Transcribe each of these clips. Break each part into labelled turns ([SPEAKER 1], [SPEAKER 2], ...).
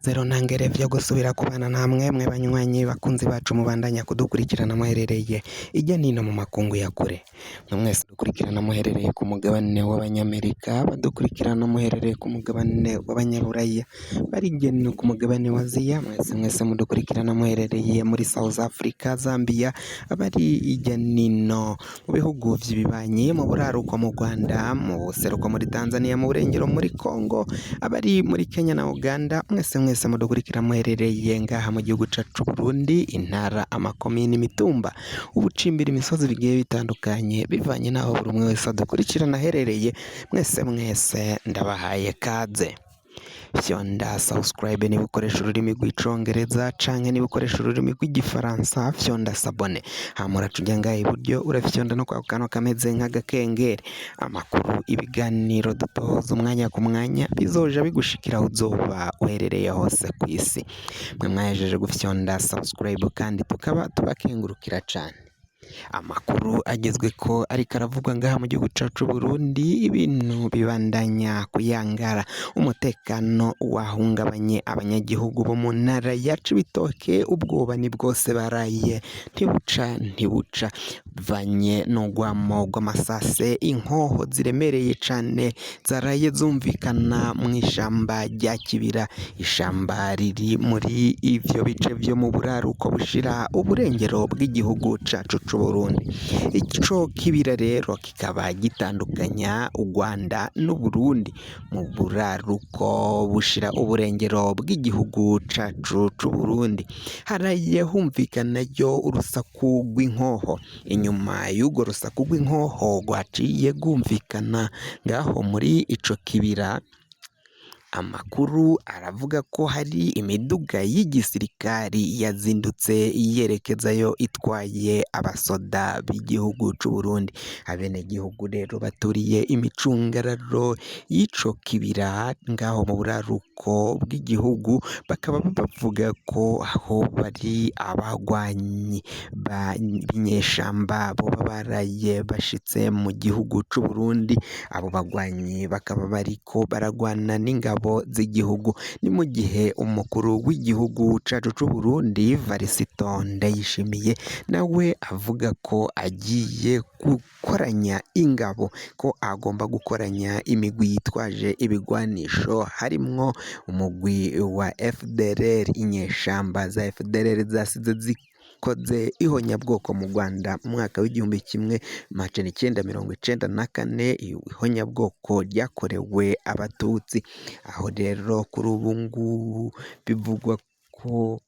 [SPEAKER 1] Zero ntangere vyo gusubira kubana namwe mwe banywanyi bakunzi bacu mubandanya kudukurikirana muherereye ijya nino mu makungu ya kure. Mwe mwese dukurikirana muherereye ku mugabane w'Abanyamerika, badukurikirana muherereye ku mugabane w'Abanyaburaya, bari hirya no ku mugabane wa Aziya, mwese mwese mudukurikirana muherereye muri South Africa, Zambia, abari hirya nino mu bihugu vy'ibibanyi, mu buraruko mu Rwanda, mu buseruko muri Tanzania, mu burengero muri Congo, abari muri Kenya na Uganda, mwese mwese mudukurikira muherereye ngaha mu gihugu cacu Burundi, intara, amakomini, imitumba, ubucimbira, imisozi bigiye bitandukanye, bivanye n'aho buri umwe wese adukurikirana aherereye, mwese mwese ndabahaye kaze. Fyonda subscribe niba ukoresha ururimi rw'icongereza canke niba ukoresha ururimi rw'igifaransa, fyonda s'abonner. Hama uraca uja ngaha iburyo urafyonda no kwa kantu kameze nk'agakengeri. Amakuru, ibiganiro dutoza umwanya ku mwanya bizoja bigushikira aho uzoba uherereye hose kw'isi. Mwe mwahejeje gufyonda subscribe kandi tukaba tubakengurukira cane. Amakuru agezweko ariko aravugwa ngaha mu gihugu cacu Burundi, ibintu bibandanya kuyangara, umutekano wahungabanye, abanyagihugu bo mu ntara ya Cibitoke ubwoba ni bwose, baraye ntibuca ntibuca, bivanye n'urwamo rw'amasase, inkoho ziremereye cane zaraye zumvikana mw'ishamba rya Kibira, ishamba riri muri ivyo bice vyo mu buraruko bushira uburengero bw'igihugu cacu c'Uburundi. Ico kibira rero kikaba gitandukanya u Rwanda n'Uburundi mu buraruko bushira uburengero bw'igihugu cacu c'Uburundi. Haraye humvikanayo urusaku rw'inkoho, inyuma y'urwo rusaku rw'inkoho rwaciye rwumvikana ngaho muri ico kibira. Amakuru aravuga ko hari imiduga y'igisirikari yazindutse yerekezayo itwaye abasoda b'igihugu c'Uburundi. Abenegihugu rero baturiye imicungararo y'ico kibira ngaho mu buraruko bw'igihugu bakaba bavuga ko aho bari abagwanyi b'inyeshamba boba baraye bashitse mu gihugu c'Uburundi. Abo bagwanyi bakaba bariko baragwana n'ingabo z'igihugu. Ni mu gihe umukuru w'igihugu cacu c'Uburundi Varisito Ndayishimiye nawe avuga ko agiye gukoranya ingabo, ko agomba gukoranya imigwi yitwaje ibigwanisho harimwo umugwi wa FDLR, inyeshamba za FDLR zasize zikoze ihonyabwoko mu Rwanda mu mwaka w'1994, ihonyabwoko ryakorewe Abatutsi. Aho rero kuri ubu ngubu bivugwa ko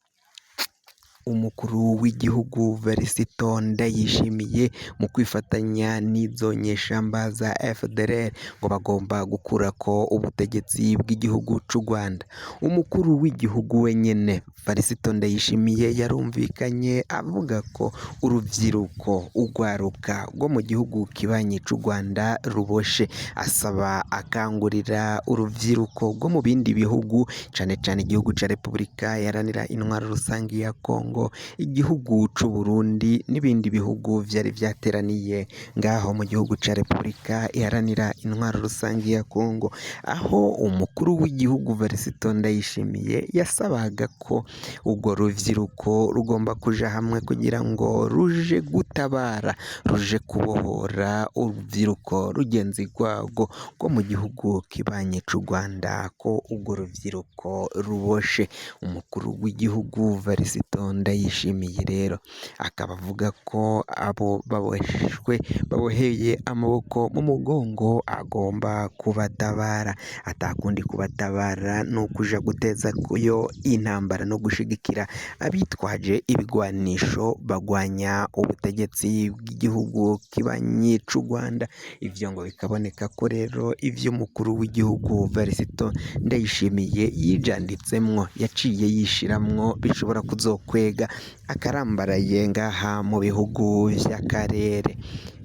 [SPEAKER 1] umukuru w'igihugu Varisito Ndayishimiye mu kwifatanya n'izo nyeshamba za FDLR ngo bagomba gukurako ubutegetsi bw'igihugu c'u Rwanda. Umukuru w'igihugu wenyene Varisito Ndayishimiye yarumvikanye avuga ko uruvyiruko, urwaruka rwo mu gihugu kibanyi c'u Rwanda ruboshe, asaba akangurira uruvyiruko rwo mu bindi bihugu cane cane igihugu ca Repubulika Iharanira Intwaro Rusangi ya Kongo, igihugu c'Uburundi n'ibindi bihugu vyari vyateraniye ngaho mu gihugu ca Repubulika Iharanira Intwaro Rusangi ya Kongo, aho umukuru w'igihugu Varisito Ndayishimiye yasabaga ko urwo ruvyiruko rugomba kuja hamwe kugira ngo ruje gutabara, ruje kubohora uruvyiruko rugenzi rwarwo rwo mu gihugu kibanyi c'u Rwanda, ko urwo ruvyiruko ruboshe. Umukuru w'igihugu Varisito Ndayishimiye rero akaba avuga ko abo baboheshwe baboheye amaboko mu mugongo agomba kubatabara, atakundi kubatabara ni ukuja guteza yo intambara no gushigikira abitwaje ibigwanisho bagwanya ubutegetsi bw'igihugu kibanyi c'u Rwanda. Ivyo ngo bikaboneka ko rero ivyo umukuru w'igihugu Varisito Ndayishimiye yijanditsemwo, yaciye yishiramwo, bishobora kuzokwega akarambaraye ngaha mu bihugu vy'akarere.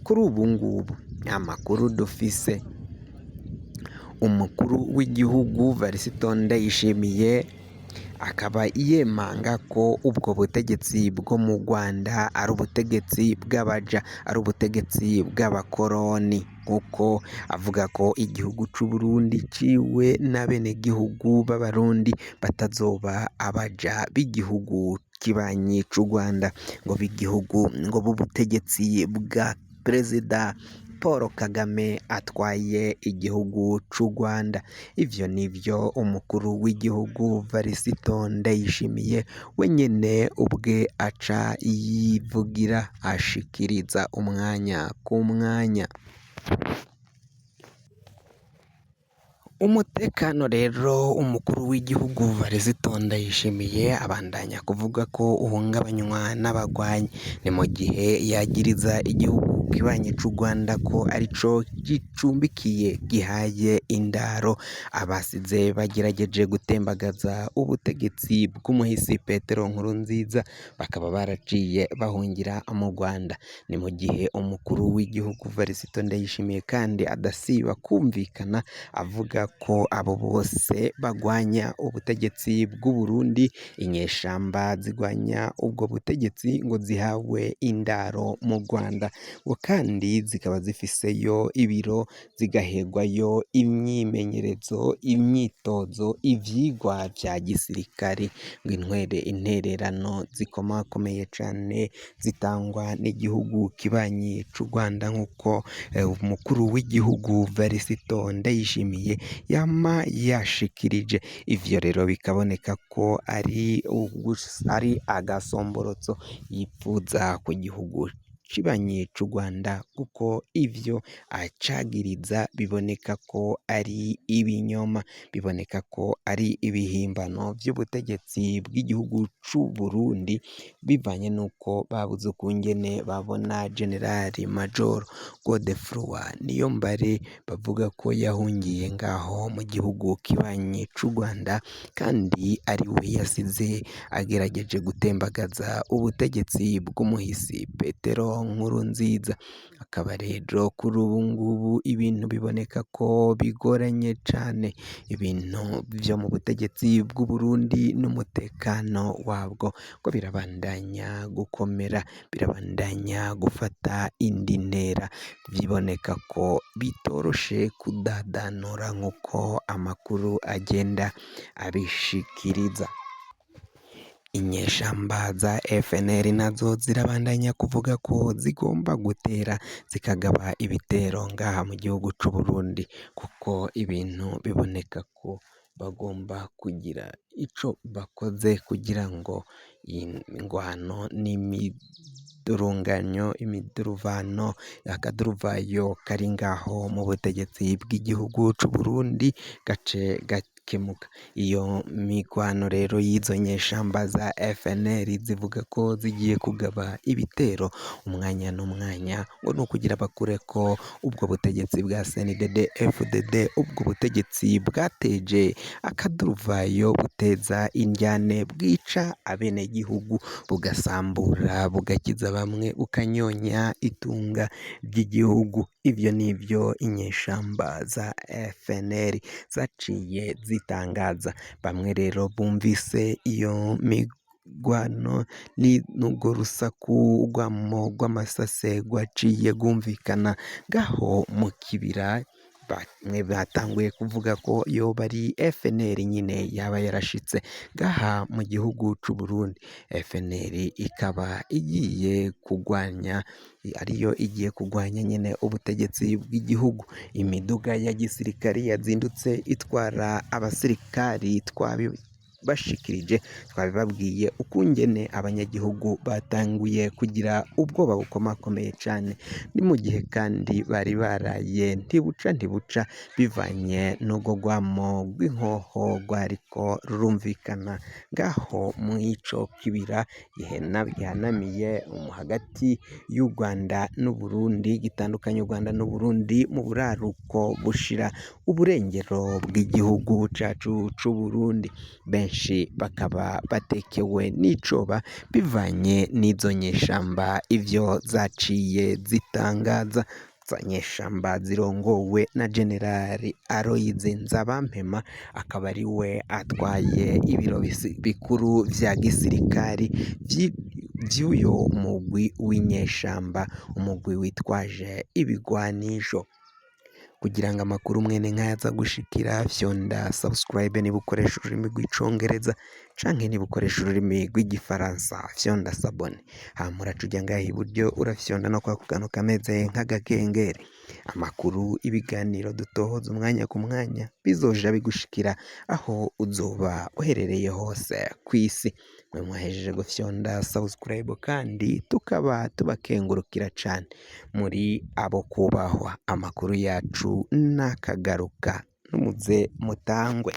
[SPEAKER 1] Kuri ubu ngubu amakuru dufise, umukuru w'igihugu Varisito Ndayishimiye Akaba yemanga ko ubwo butegetsi bwo mu Rwanda ari ubutegetsi bw'abaja, ari ubutegetsi bw'abakoroni, kuko avuga ko igihugu c'u Burundi ciwe n'abenegihugu b'abarundi batazoba abaja b'igihugu kibanyi c'u Rwanda, ngo b'igihugu ngo b'ubutegetsi bwa Perezida Paul Kagame atwaye igihugu c'u Rwanda. Ivyo nivyo umukuru w'igihugu Varisito Ndayishimiye wenyene ubwe aca yivugira, ashikiriza umwanya ku mwanya. Umutekano rero umukuru w'igihugu Varisito Ndayishimiye abandanya kuvuga ko uhungabanywa n'abagwanyi, ni mu gihe yagiriza igihugu kibanyi c'u Rwanda ko arico gicumbikiye gihaye indaro abasize bagerageje gutembagaza ubutegetsi bw'umuhisi Petero Nkurunziza, bakaba baraciye bahungira mu Rwanda. Ni mu gihe umukuru w'igihugu Varisito Ndayishimiye kandi adasiba kumvikana avuga ko abo bose bagwanya ubutegetsi bw'u Burundi, inyeshamba zigwanya ubwo butegetsi ngo zihawe indaro mu Rwanda, ngo kandi zikaba zifiseyo ibiro, zigahegwayo imyimenyerezo, imyitozo, ivyigwa vya gisirikare, ngo intwere intererano zikomakomeye cane zitangwa n'igihugu kibanyi c'u Rwanda, nk'uko umukuru w'igihugu Varisito Ndayishimiye yama yashikirije. Ivyo rero bikaboneka ko ari agasomborotso yipfuza ku gihugu kibanyi c'u Rwanda, kuko ivyo acagiriza biboneka ko ari ibinyoma, biboneka ko ari ibihimbano vy'ubutegetsi bw'igihugu c'u Burundi, bivanye n'uko babuze ukungene babona Generali Major Godefroid Niyombare bavuga ko yahungiye ngaho mu gihugu kibanyi c'u Rwanda, kandi ari we yasize agerageje gutembagaza ubutegetsi bw'umuhisi Petero Nkurunziza. Akaba rero kuri ubu ngubu ibintu biboneka ko bigoranye cane, ibintu vyo mu butegetsi bw'u Burundi n'umutekano wabwo ngo birabandanya gukomera, birabandanya gufata indi ntera, biboneka ko bitoroshe kudadanura nk'uko amakuru agenda abishikiriza. Inyeshamba za FNL nazo zirabandanya kuvuga ko zigomba gutera zikagaba ibitero ngaha mu gihugu c'u Burundi, kuko ibintu biboneka ko bagomba kugira ico bakoze kugira ngo ingwano n'imidurunganyo, imiduruvano, akaduruvayo kari ngaho mu butegetsi bw'igihugu c'u Burundi gace gakemuka. Iyo migwano rero y'izo nyeshamba za FNL zivuga ko zigiye kugaba ibitero umwanya n'umwanya, ngo ni ukugira bakureko ubwo butegetsi bwa CNDD FDD, ubwo butegetsi bwateje akaduruvayo, buteza indyane, bwica abenegihugu, bugasambura, bugakiza bamwe, bukanyonya itunga ry'igihugu. Ivyo nivyo inyeshamba za FNL zaciye zitangaza. Bamwe rero bumvise iyo migwano n'urwo rusaku rw'amasase rwaciye rwumvikana ngaho mu kibira, bamwe batanguye kuvuga ko yoba ari FNL nyine yaba yarashitse ngaha mu gihugu c'u Burundi. FNL ikaba igiye kugwanya, ariyo igiye kugwanya nyene ubutegetsi bw'igihugu. Imiduga ya gisirikari yazindutse itwara abasirikari, twabibashikirije, twabibabwiye ukungene abanyagihugu batanguye kugira ubwoba bukomakomeye cane. Ni mu gihe kandi bari baraye ntibuca ntibuca, bivanye n'urwo rwamo rw'inkoho rwariko rurumvikana ngaho mw'ico kibira gihanamiye hagati y'u Rwanda n'Uburundi, gitandukanye u Rwanda n'Uburundi mu buraruko bushira uburengero bw'igihugu cacu c'u Burundi. Benshi bakaba batekewe n'icoba bivanye n'izo nyeshamba ivyo zaciye zitangaza. Za nyeshamba zirongowe na Generali Aloys Nzabampema, akaba ari we atwaye ibiro bikuru vya gisirikari vy'uyo mugwi w'inyeshamba, umugwi witwaje ibigwanisho. Kugira ngo amakuru mwene nk'aya aza gushikira, fyonda subscribe niba ukoresha ururimi rw'icongereza, canke niba ukoresha ururimi rw'igifaransa fyonda s'abonner. Hama uraca uja ngaha iburyo, urafyonda no kwako kantu kameze nk'agakengeri. Amakuru, ibiganiro dutohoza umwanya ku mwanya bizoja bigushikira aho uzoba uherereye hose kw'isi. Mwe mwahejeje gufyonda subscribe kandi tukaba tubakengurukira cane, muri abo kubahwa. Amakuru yacu nakagaruka, numuze mutangwe.